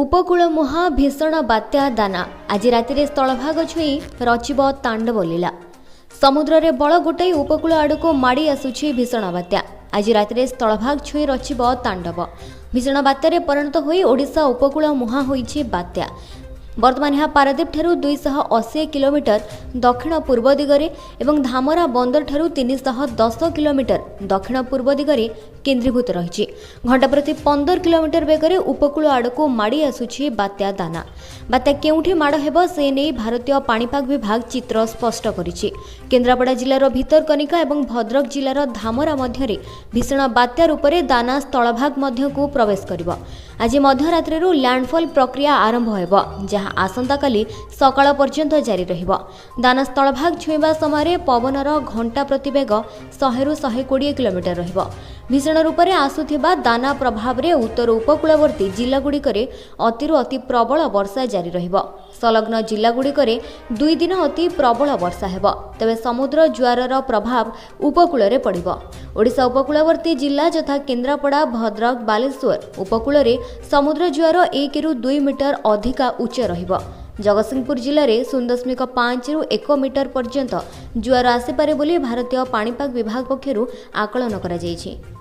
ଉପକୂଳ ମୁହାଁ ଭୀଷଣ ବାତ୍ୟା ଦାନା ଆଜି ରାତିରେ ସ୍ଥଳଭାଗ ଛୁଇଁ ରଚିବ ତାଣ୍ଡବ ଲୀଳା। ସମୁଦ୍ରରେ ବଳ ଗୋଟାଇ ଉପକୂଳ ଆଡ଼କୁ ମାଡ଼ି ଆସୁଛି ଭୀଷଣ ବାତ୍ୟା। ଆଜି ରାତିରେ ସ୍ଥଳଭାଗ ଛୁଇଁ ରଚିବ ତାଣ୍ଡବ। ଭୀଷଣ ବାତ୍ୟାରେ ପରିଣତ ହୋଇ ଓଡ଼ିଶା ଉପକୂଳ ମୁହାଁ ହୋଇଛି ବାତ୍ୟା। ବର୍ତ୍ତମାନ ଏହା ପାରାଦୀପଠାରୁ 280 କିଲୋମିଟର ଦକ୍ଷିଣ ପୂର୍ବ ଦିଗରେ ଏବଂ ଧାମରା ବନ୍ଦରଠାରୁ 310 କିଲୋମିଟର ଦକ୍ଷିଣ ପୂର୍ବ ଦିଗରେ କେନ୍ଦ୍ରୀଭୂତ ରହିଛି। ଘଣ୍ଟା ପ୍ରତି 15 କିଲୋମିଟର ବେଗରେ ଉପକୂଳ ଆଡ଼କୁ ମାଡ଼ି ଆସୁଛି ବାତ୍ୟା ଦାନା। ବାତ୍ୟା କେଉଁଠି ମାଡ଼ ହେବ, ସେ ନେଇ ଭାରତୀୟ ପାଣିପାଗ ବିଭାଗ ଚିତ୍ର ସ୍ପଷ୍ଟ କରିଛି। କେନ୍ଦ୍ରାପଡ଼ା ଜିଲ୍ଲାର ଭିତରକନିକା ଏବଂ ଭଦ୍ରକ ଜିଲ୍ଲାର ଧାମରା ମଧ୍ୟରେ ଭୀଷଣ ବାତ୍ୟା ରୂପରେ ଦାନା ସ୍ଥଳଭାଗ ମଧ୍ୟକୁ ପ୍ରବେଶ କରିବ। ଆଜି ମଧ୍ୟରାତ୍ରିରୁ ଲ୍ୟାଣ୍ଡଫଲ୍ ପ୍ରକ୍ରିୟା ଆରମ୍ଭ ହେବ, ଯାହା ଆସନ୍ତାକାଲି ସକାଳ ପର୍ଯ୍ୟନ୍ତ ଜାରି ରହିବ। ଦାନା ସ୍ଥଳଭାଗ ଛୁଇଁବା ସମୟରେ ପବନର ଘଣ୍ଟା ପ୍ରତି ବେଗ 100ରୁ 120 କିଲୋମିଟର ରହିବ। ଭୀଷଣ ରୂପରେ ଆସୁଥିବା ଦାନା ପ୍ରଭାବରେ ଉତ୍ତର ଉପକୂଳବର୍ତ୍ତୀ ଜିଲ୍ଲାଗୁଡ଼ିକରେ ଅତିରୁ ଅତି ପ୍ରବଳ ବର୍ଷା ଜାରି ରହିବ। ସଂଲଗ୍ନ ଜିଲ୍ଲାଗୁଡ଼ିକରେ 2 ଦିନ ଅତି ପ୍ରବଳ ବର୍ଷା ହେବ। ତେବେ ସମୁଦ୍ର ଜୁଆରର ପ୍ରଭାବ ଉପକୂଳରେ ପଡ଼ିବ। ଓଡ଼ିଶା ଉପକୂଳବର୍ତ୍ତୀ ଜିଲ୍ଲା ଯଥା କେନ୍ଦ୍ରାପଡ଼ା, ଭଦ୍ରକ, ବାଲେଶ୍ୱର ଉପକୂଳରେ ସମୁଦ୍ର ଜୁଆର 1ରୁ 2 ମିଟର ଅଧିକା ଉଚ୍ଚ ରହିବ। ଜଗତସିଂହପୁର ଜିଲ୍ଲାରେ 0.5ରୁ 1 ମିଟର ପର୍ଯ୍ୟନ୍ତ ଜୁଆର ଆସିପାରେ ବୋଲି ଭାରତୀୟ ପାଣିପାଗ ବିଭାଗ ପକ୍ଷରୁ ଆକଳନ କରାଯାଇଛି।